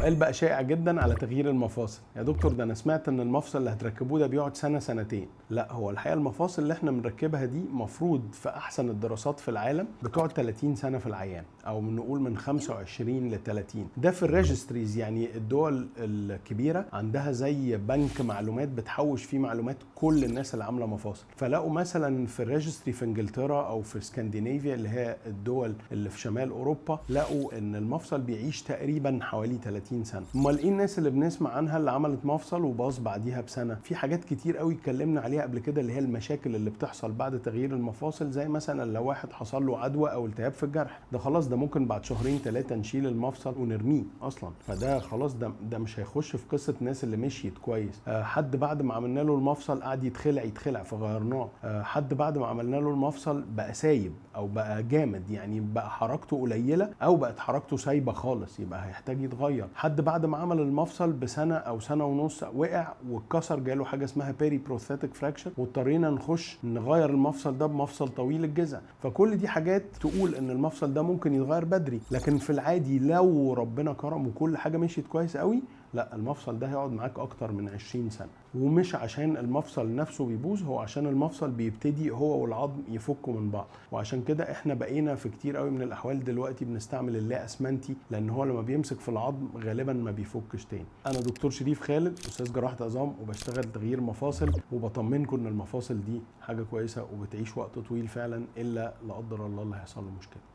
سؤال بقى شائع جدا على تغيير المفاصل: يا دكتور ده انا سمعت ان المفصل اللي هتركبوه ده بيقعد سنة سنتين. لا، هو الحقيقة المفاصل اللي احنا بنركبها دي مفروض في احسن الدراسات في العالم بتقعد 30 سنة في العيان، او نقول من 25 ل 30. ده في ال registries، يعني الدول الكبيرة عندها زي بنك معلومات بتحوش فيه معلومات كل الناس اللي عامله مفاصل. فلقوا مثلا في ال registry في انجلترا او في اسكندنافيا اللي هي الدول اللي في شمال اوروبا، لقوا ان المفصل بيعيش تقريبا حوالي 30 سنة. امال ايه الناس اللي بنسمع عنها اللي عملت مفصل وباظ بعديها بسنة؟ في حاجات كتير قوي اتكلمنا عليها قبل كده، اللي هي المشاكل اللي بتحصل بعد تغيير المفاصل، زي مثلا لو واحد حصل له عدوى او التهاب في الجرح، ده خلاص ده ممكن بعد شهرين 3 نشيل المفصل ونرميه اصلا، فده خلاص ده مش هيخش في قصة الناس اللي مشيت كويس. حد بعد ما عملنا له المفصل قعد يتخلع يتخلع فغيرناه. حد بعد ما عملنا له المفصل بقى سايب او بقى جامد، يعني بقى حركته قليله او بقت حركته سايبه خالص، يبقى هيحتاج يتغير. حد بعد ما عمل المفصل بسنة او سنة ونص وقع واتكسر، جاله حاجة اسمها periprosthetic fracture، واضطرينا نخش نغير المفصل ده بمفصل طويل الجذع. فكل دي حاجات تقول ان المفصل ده ممكن يتغير بدري، لكن في العادي لو ربنا كرم وكل حاجة مشيت كويس قوي، لا، المفصل ده هيقعد معاك اكتر من 20 سنة. ومش عشان المفصل نفسه بيبوظ، هو عشان المفصل بيبتدي هو والعظم يفكوا من بعض. وعشان كده احنا بقينا في كتير قوي من الاحوال دلوقتي بنستعمل اللا اسمنتي، لان هو لما بيمسك في العظم غالبا ما بيفكش تاني. انا دكتور شريف خالد، استاذ جراحه عظام، وبشتغل تغيير مفاصل، وبطمنكم ان المفاصل دي حاجة كويسة وبتعيش وقت طويل فعلا، الا لا قدر الله اللي هيحصل له مشكلة.